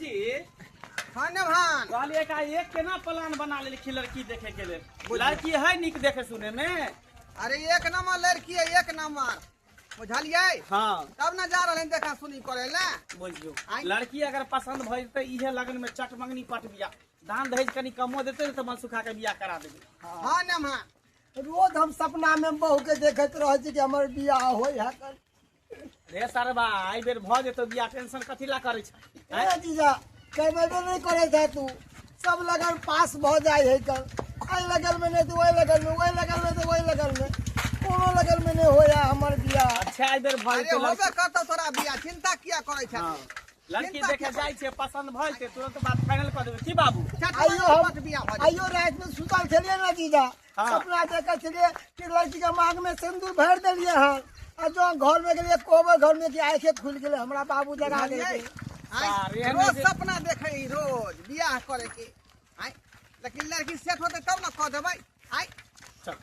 बाबूजी। हाँ नभान। कहलिए का एक केना प्लान बना लेलखिन लड़की देखे के लेल? लड़की है नीक देखे सुने में? अरे एक नंबर लड़की है, एक नंबर, बुझलियै? हाँ। तब ना जा रहल हन देखा सुनी करे ले। बुझियो आँय? लड़की अगर पसंद भऽ जेतै इहे लगन में चट मंगनी पट बियाह, दान दहेज कनी कमो देतै ने तऽ मन सुखा के बियाह करा देबै। हाँ नमहा। रोज हम सपना में बहू के देखैत रहै छी कि हमर बियाह होय है कल। रे सरबा, एहि बेर भऽ जेतौ बियाह, टेंशन कथी ला करै छै? ए जीजा, कमेबे नहीं करे छै तू, सब लगन पास भऽ जाइ है कल। एहि लगन में नहीं तऽ ओहि लगन में, ओहि लगन में तऽ ओहि लगन में, कोनो लगन में नहीं होया हमर बियाह। अच्छा एहि बेर भऽ अरे जेतौ होबे लड़की। करतौ तोरा बियाह, चिंता किया करै छै? हाँ। लड़की चिंता देखे किया जाइ छै, पसंद भऽ जेतै तुरंत बात फाइनल कऽ देबै। की बाबू? चट आइयो हम पट बियाह भऽ जेतै। आइयो राति में सुतल छलियै ने जीजा, हाँ। सपना देखै छलियै कि लड़की के मांग में सिंदूर भरि देलियै हन, आ जो घर में गेलियै कोबर घर में कि आँखे खुलि गेलै, हमरा बाबू जगा बुझलियै? देलकै। आँय, सार, एहन रोज जे- सपना देखै ही, रोज बियाह करे के। आँय, लेकिन लड़की सेट होतै तब ने कऽ देबै। आँय, चल।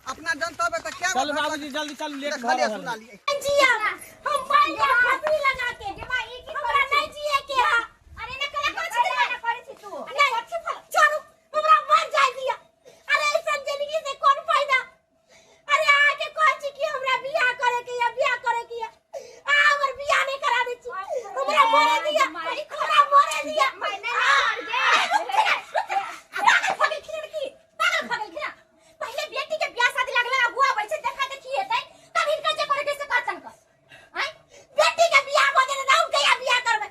अपना जनतबै तऽ क्या चल बाबूजी जल्दी चल, लेट भऽ देखलियै रहल सुना है। लियै। जिया हम मर जाए फांसी लगा के, हमरा नहीं जिए के है। अरे ना करे करै छी, ना करै छी तू। नहीं छोड़ू, हमरा मर जाए दिया। अरे ऐसा जिंदगी से कौन फायदा? अरे अहाँ के कहै छी कि हमरा बियाह करे के या बियाह करे के या, अहाँ हमर बियाह नहीं करा दै छी, हमरा मरे दिया, हमरा मरे दिया। पागल भऽ गेलखिन लड़की, पागल भऽ गेलखिन। पहिले बेटी के बियाह शादी लगला अगुआ आबै छै, देखा देखी हेतै तब हिनका जे करे के से करतन कर। आँय, बेटी के बियाह भऽ गेलै तऽ हम कहिया बियाह करबै?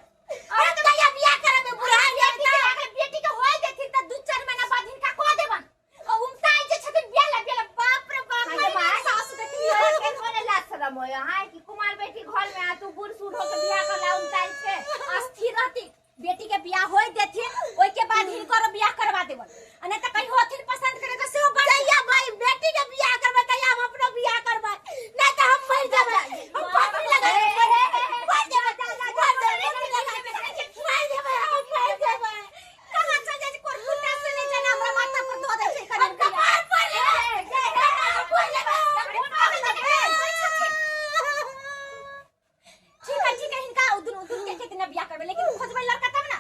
हम कहिया बियाह करबै? बुढ़ा बेटी के अगर बेटी के होय देथिन तऽ 2-4 महीना बाद हिनका कऽ देबन। ओ उमताइ जे छथिन बियाह ला बियाह ला, बाप रे बाप, हाँ, माय माय। सास देखली। के कोने लाज शरम होय हाय कि कुमार बेटी घर में आ तू बूढ़ सूढ़ होके बियाह कर ला उमताइ छै। अस्थिर रहती, बेटी के बियाह होय देथिन ओइ के बाद हिनकर बियाह करवा देबन, आ नहीं तऽ कहीं होथिन पसंद करे तऽ सेहो बन जइया। भाई बेटी के बियाह करबै तहिया हम अपनो बियाह करबै, नहीं तऽ हम मर जेबै, हम फांसी लगा के मर जेबै, मर जेबै, फांसी लगा के मर जेबै, हम मर जेबै। कहाँ चल जाइ छै? कोन कुत्ता से नहि जाने हमरा माथा पर धऽ दै छै, हम कपार पर लेबै, कपार पर लेबै। ठीक है ठीक है, हिनका उ दुनू दुनू के कितना बियाह करबै, लेकिन खोजबै लड़का तब ना।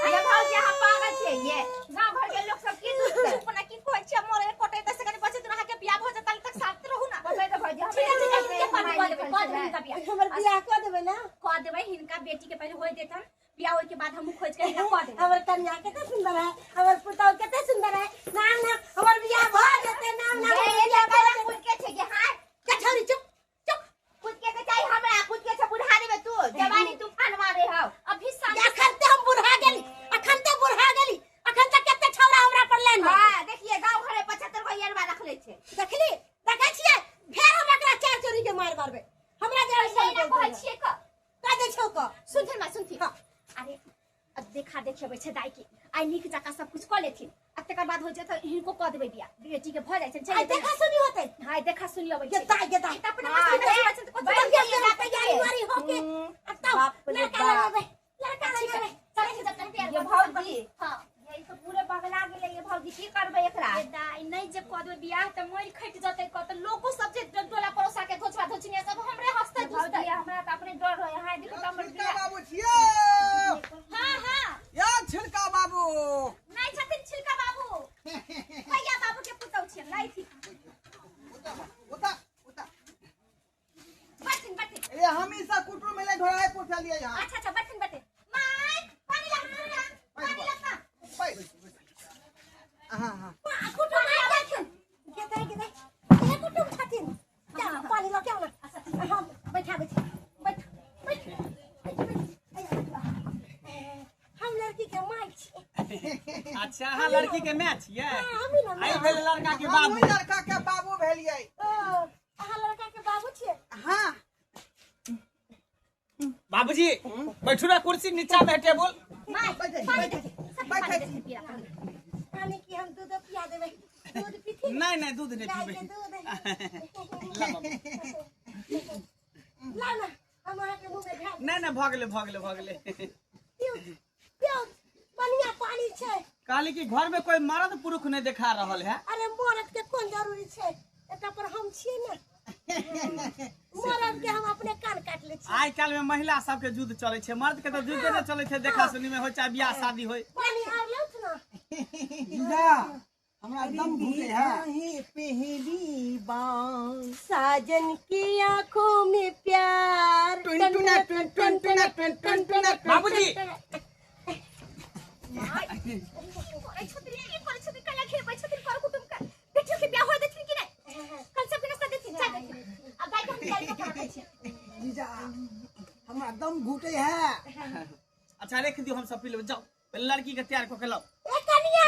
ये भौजी अहाँ पागल छियै, ये गांव घर के लोग सब की सोचतै? चुप ना, की कहै छियै मोरे कोटे त से कनी बचत अहाँ के बियाह भऽ जेतै तक साथ रहू ना। बचै तऽ भौजी, ठीक है ठीक है, हिनके हमरे कऽ देबै, कऽ देबै हिनका बियाह। हमर बियाह कऽ देबै ना? कऽ देबै हिनका, बेटी के पहिले होय देतन बियाह, होय के बाद हमहूँ खोज के हिनका कऽ देबै। हमर कन्या कते सुंदर है, हमर पुतहु कते सुंदर है, नाम नाम हमर बियाह भऽ जेतै, नाम नाम ये हमर बियाह भऽ जेतै। खुद के छै कि हाय कछौरी चुप चुप, खुद के के चाही हमरा, खुद के छै बुढ़ा देबे तू, जवानी तूफान मारे हौ। अभी शांति अखन ते हम बुढ़ा गेली, अखन ते बुढ़ा गेली, अखन तक कते छौड़ा हमरा पर लाइन मारतै। हां देखिए गांव घरे 75 गो यरवा रखले छै। देखली, देखै छियै, फेर हम एकरा 4 चोरी के मार मारबै। हमरा जे ऐसा ऐसे ना कहै छियै क कह दै छौ क। सुनथिन मां सुनथिन। हाँ। अरे अब देखा देखी अबै छै दाई के, आइ नीक जकाँ सब कुछ कऽ लेथिन आ तकर बाद हो जेतै हिनको कऽ देबै बियाह, बेटी के भऽ जाइ छै। आइ देखा सुनी होतै। हां देखा सुनी अबै गे छै। दाई, गे दाई। तऽ अपना हाँ, मस्ती में गे। रहै छै तऽ कथी बैठ बात जाइए, छै? तैयारी उयारी होके आ तब बाप रे लड़का बाप। लगेबै, लड़का ठीक है, लगेबै। चलै छै जब तक तैयार ये भऽ भौजी। हां। ये तो पूरे पगला गेलै ये भौजी, की करबै एकरा? ये दाई नहीं जे कऽ देबै बियाह तऽ मरि खटि जेतै कऽ, तऽ लोको सब जे टोला पड़ोसा के धोचवा धोचनिया सब हमरे हंसतै ये भौजी दुसतै। हमरा तऽ अपने डर होय हाय, देखो तऽ हमर छिलका बियाह। बाबू छियै। हां हां। या छिलका बाबू नहीं छथिन छिलका बाबू, भैया बाबू के पुतौ छियन, नहीं थी। उता उता उता। बैठिन बैठिन। ए हम ई सब कुटुम मिले ढोराई पूछ लिए यहाँ। अच्छा अच्छा बैठिन बैठिन। My पानी लगता, पानी लगता। बैठ। हाँ हाँ। कुटुम आइ छथिन। गे दाई, गे दाई। ए कुटुम छथिन। जा, पानी लऽ के आउ ना। हम बैठाबै छी। बैठ, बैठ, बैठ, बैठ। हम लड़की के माय छी। अच्छा अहाँ लड़की के माय छियै? हाँ, हमही ने माय। आई भेल लड़का के हमहूँ बाबू। लड़का के बाबू भेलियै। ओ, अहाँ लड़का के बाबू छियै? हाँ। बाबूजी बैठू ना कुर्सी नीचा में टेबुल। My बैठै छी, पानी बैठै देथिन, छी, सब बैठै पानी छी। देथिन, पिया पानी। पानी की हम दूध पिया देबै। दूध पीथिन? नहीं नहीं दूध नहीं गाय पीबै। के दूध। ला बाबू। ला ना, हम अहाँके मुँह में ढाल। नहीं नहीं भऽ गेलै भऽ गेलै भऽ गेलै। पिउ पिउ, बढ़िया पानी छै। कहली कि घर में कोई मर्द पुरुष नहीं देखा रहल है। अरे मर्द के कोन जरूरी छै, एकटा पर हम छियै ने। मरद के हम अपने कान काट ले छी। आइ काल्हि में महिला सबके युद्ध चलै छै, मर्द के तऽ युद्धे नहि चलै छै। देखा सुनी में हो चाहे बियाह शादी होय। पानी आर लौथ ना। जीजा हमरा दम घुटे है। पहली बार साजन की आंखों में प्यार। टुनटुना टुनटुना टुनटुना। बाबूजी करै छथिन की करै छथिन कला खेबै छथिन कर कुटुम के बेटियो के बियाह होय देथिन कि नहि कल सबके नाश्ता देथिन चाय देथिन आ गाय के हम तैयारी कऽ के रखै छी। जीजा हमरा दम घुटे है। अच्छा रख दियो, हम सब पी लेबै। जाओ पहले लड़की के तैयार कऽ के लाओ। ए कनिया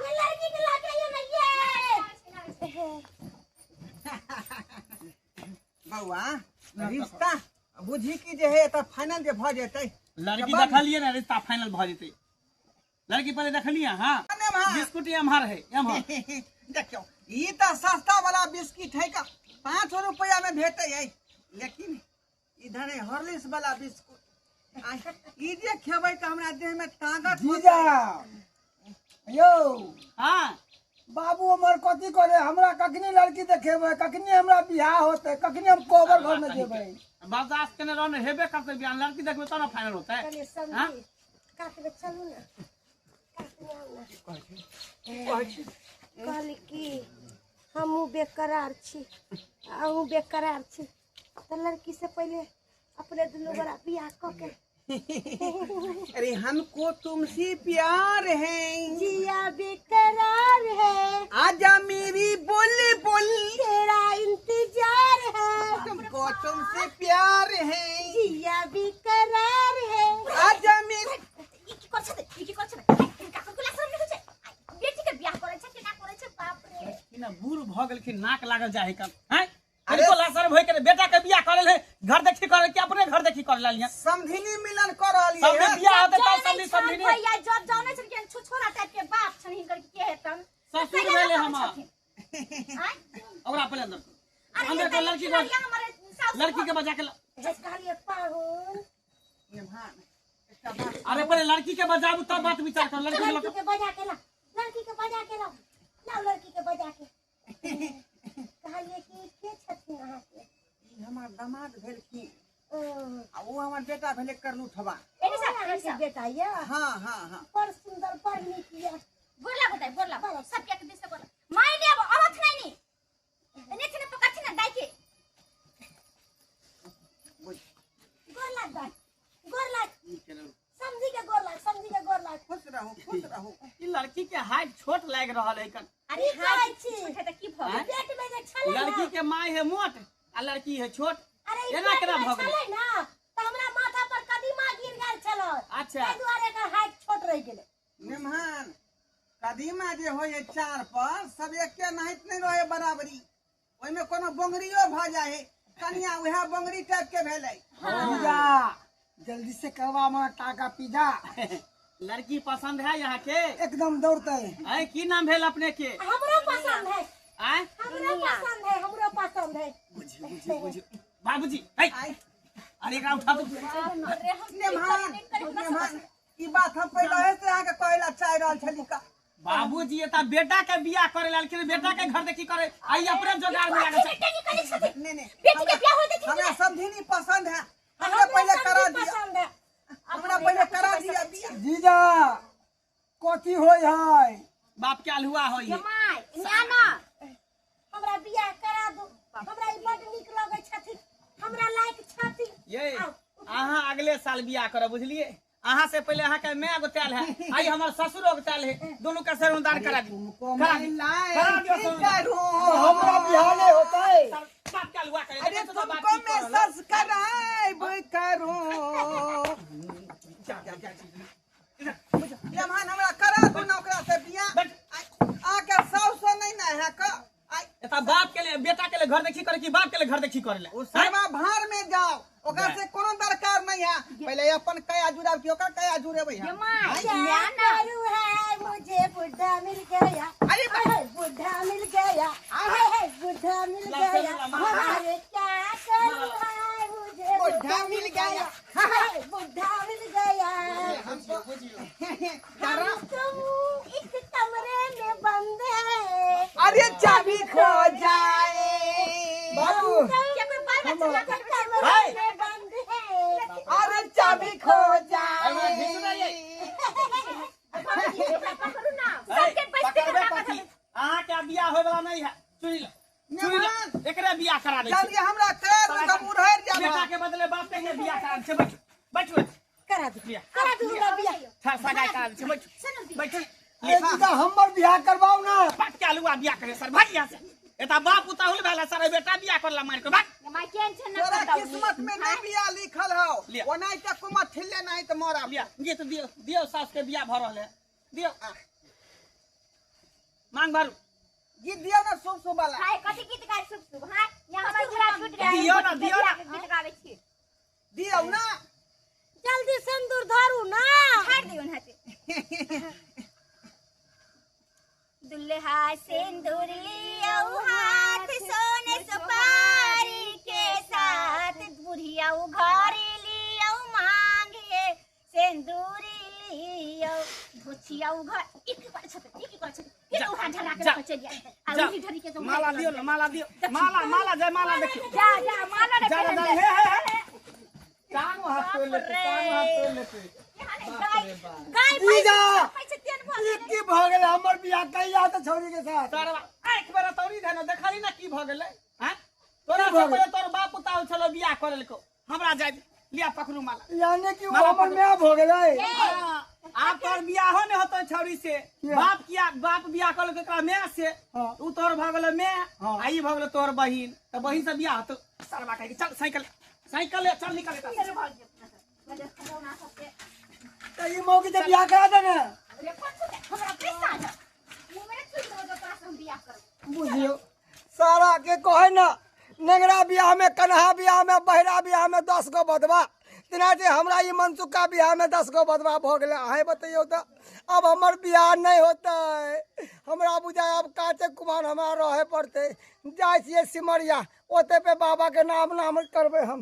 ये लड़की के लाके आइयो ना ये। बौआ रिश्ता बुझी की जे है तऽ फाइनल जे भऽ जेतै। लड़की देखलिए ना, रिश्ता फाइनल भऽ जेतै। लड़की पहले देखलिए। हाँ बिस्कुट एम्हर है एम्हर। देखियौ ई तऽ सस्ता वाला बिस्किट है का 5 रुपया में भेटै है, लेकिन इधर है हॉर्लिक्स वाला बिस्कुट। ई जे खेबै तऽ हमरा देह में ताकत। जीजा यौ हाँ बाबू हमर कथी करे, हमरा कखनी लड़की देखेबै, कखनी हमरा बियाह होतै, कखनी हम कोबर घर में जेबै। बर्दाश्त केने रहो ने, हेबे करतै बियाह। लड़की देखबै तब ना फाइनल होतै। कनी समझी कात में चलू ना, कात में आउ ना। कहली कि हमहूँ बेकरार छी अहूँ बेकरार छी, तऽ लड़की से पहले अपने दुनू गोरा बियाह कऽ के। अरे हमको तुमसे प्यार है, जिया बेकरार है, आजा मेरी बोल बोल तेरा इंतजार है, तुमको तुमसे प्यार है, जिया बेकरार है, आजा मेरी। ई की करै छथिन ई की करै छथिन हिनका कुला शरम नहि होइ छै। बेटी के बियाह करै छै केना करै छै बाप रे। की ना बूढ़ भऽ गेलखिन, नाक लागल जाइ है कन। हैं अरे लासर भई के बेटा के बियाह करे ले घर देखी करे के अपने घर देखी करे लालिया। समधिनी मिलन कर रहली है। है बियाह होते तब समधी समधिनी भैया जब जानै छथिन कि छोरा टाइप के बाप छन हिनकर के हेतन ससुर भेले हम। ओकरा पहले अंदर अंदर के लड़की के लड़की के बजा के कहलिए पाहुन। अरे पहले लड़की के बजाबू तब बात विचार कर। लड़की के बजा के ला, लड़की के बजा के ला, लाओ लड़की के बजा के। कहलिए कि के छथिन अहाँ के? ई हमर दामाद भेलखिन आ ओ हमर बेटा भेलै करलूठवा। एने बेटा ये। हां हां हां बड़ सुंदर बड़ नीक ये। बोला बताई बोला सब के दिस से बोला माय ले अब आवत नहीं नी एने छने पकड़थिन ना दाई के। गोर लाग दाई, गोर लाग, समझी के गोर लाग, समझी के गोर लाग। खुश रहो खुश रहो। ई लड़की के हाइट छोट लाग रहल है कन। अरे हाइट छोट है त की भ गेल? पेट में जे छलै लड़की के माय है मोट आ लड़की है छोट। अरे एना केना भ गेल? छलै ना त हमरा माथा पर कदीमा गिर गेल छलै। अच्छा एहि दुआरे एकर हाइट छोट रहि गेलै। मेहमान कदीमा जे होय है चार पर सब एके नाहित नहीं रहे बराबरी, ओइमे कोनो बोंगरियो भ जाय है। कनिया उहे बोंगरी टाइप के भेलै। जीजा जल्दी से करवा हमरा टाका पिज्जा। लड़की पसंद है यहाँ के? एकदम दौड़ते है। की नाम भेल अपने के? हमरो पसंद है। आय हमरो पसंद है, हमरो पसंद है। बुझियो बुझियो बुझियो बाबूजी। अरे एकरा उठा दो। मेहमान मेहमान ई बात हम पहिले से अहाँ के कहला चाहि रहल छली का। बाबूजी एता बेटा के बियाह करे लालखिन, बेटा के घर देखी करे आई अपने जोगार में लागल छै। नहीं नहीं बेटी के बियाह होय देथिन। हमरा समधिनी पसंद है, हमरा पहिले करा दिया, हमरा पहिले करा दिया बियाह। जीजा कथी होय है? बाप के अलहुआ होय है। जमाई ना ना हमरा बियाह करा दो, हमरा ई बड नीक लगै छथिन, हमरा लायक छथिन। ये अहाँ अगले साल बियाह करब बुझलिए। अहाँ से पहले अहाँ के my गोताल है, आई हमर ससुर गोताल है, दोनों के सर उदार करा दी। तुमको मैं लायक करूं, हमरा बियाह नहीं होतै। बाप के अलहुआ करे। अरे तुमको मैं सब्सक्राइब करूं। मेहमान हमरा करा दू ना ओकरा से बियाह। आके साउस नहीं ना है का। एता बाप के लिए बेटा के लिए घर देखी करे कि बाप के लिए घर देखी करे ले? ओ सरवा भार में जाओ, ओकरा से कोनो दरकार नहीं है। पहले अपन कया जुड़ाव की ओकर कया जुड़ेबै हम। क्या करूं है मुझे बुढ़ा मिल गया, अरे बुढ़ा मिल गया, अरे बुढ़ा मिल गया, अरे क्या करूं है मुझे बुढ़ा मिल गया, बुढ़ा मिल गया। हम तुम इस कमरे में बंद है, अरे चाबी खो जाए बाबू। क्या कोई बाल करा दै छी। जल्दी हमरा करा दू तऽ उड़हरि जाब। बेटा के बदले बाप के बियाह करा दै छै। बैठ बैठ बैठ। करा दू। लिअ। करा दू हमरा बियाह। ठा सगाई करा दै छै। बैठ बैठ। अरे जीजा, हमर बियाह करवाउ ना। बाप के आलुआ बियाह करे सर, भाग यहाँ से। एता बाप उताहुल भेला सर, बेटा बियाह करला मार के भाग। माय केहन छै न? तोरा किस्मत में नहीं बियाह लिखल हौ। लिअ। ओनाहि तऽ कुमर ठिल्ले नहीं तऽ मरब। लिअ गीत दियौ, दियौ, सास के बियाह भऽ रहल है, दियौ मांग भरू। गीत दियौ ना शुभ शुभ वाला। हाय, कथी गीत गाय शुभ शुभ? हाय, यहाँ हमर झूला छूट गया। दियौ ना, दियौ ना। गीत गाबै छी। दियौ ना। जल्दी सिंदूर धरू ना। छाड़ि दियौ हाथे। दुल्हा सिंदूर लियौ हाथ सोने सुपारी के साथ, बुढ़िया घर लियौ मांगे सिंदूर लियौ, धोछिया घर ई की करै छथिन? ई की करै छथिन? ई तो हाथ झड़ा के जा। चलि जाय आ जा। उही धरी के तो माला दियौ ना, माला दियौ, माला माला, जय माला देखियौ। जा जा, माला रे। जा जा, हे हे हे, टांग हाथ तोड़ लेते, टांग हाथ तोड़ लेते। गाय गाय। जीजा। पैसे तेल बोल। ई की भऽ गेलै? हमर बियाह कहिया तऽ छौरी के साथ? तोरा आँखि बेरा तौरी धन देखली ना की भऽ गेलै? हैं तोरा की भऽ से पहिले तोर बाप उताहुल छलो बियाह करेलको। हमरा जाय दे। लिया पकड़ू माला। यानी कि वो माला हमर पकड़। माय भऽ गेलै? हाँ, आब तोर बियाहो ने होतो छौरी से। किया? बाप किया बाप बियाह कऽ लेलकै एकरा माय से। हाँ। उ तोर भऽ गेलै माय। हाँ। आ ई भऽ गेलै तोर बहिन, तऽ बहिन से बियाह होतो सरबा कहि के। चल साइकिल, साइकिल ले चल, निकल एतऽ से। तऽ ई मौगी के बियाह करा दे ने। हमरा पैसा दे, मुँह में छुट देबो तोरा से हम बियाह करब। बुझियौ सारा के कहे ना, नेंगरा बियाह में, कन्हा बियाह में, बहिरा बियाह में 10 गो बदवा, तेना जे हमरा ई मनसुखा बियाह में 10 गो बदवा भऽ गेलै। अहें बतैयौ तऽ आब हमर बियाह नहि होतै। हमरा बुझाय आब काचे कुमार हमरा रहे पड़तै। जाइ छियै सिमरिया, ओते पे बाबा के नाम नाम करबै हम।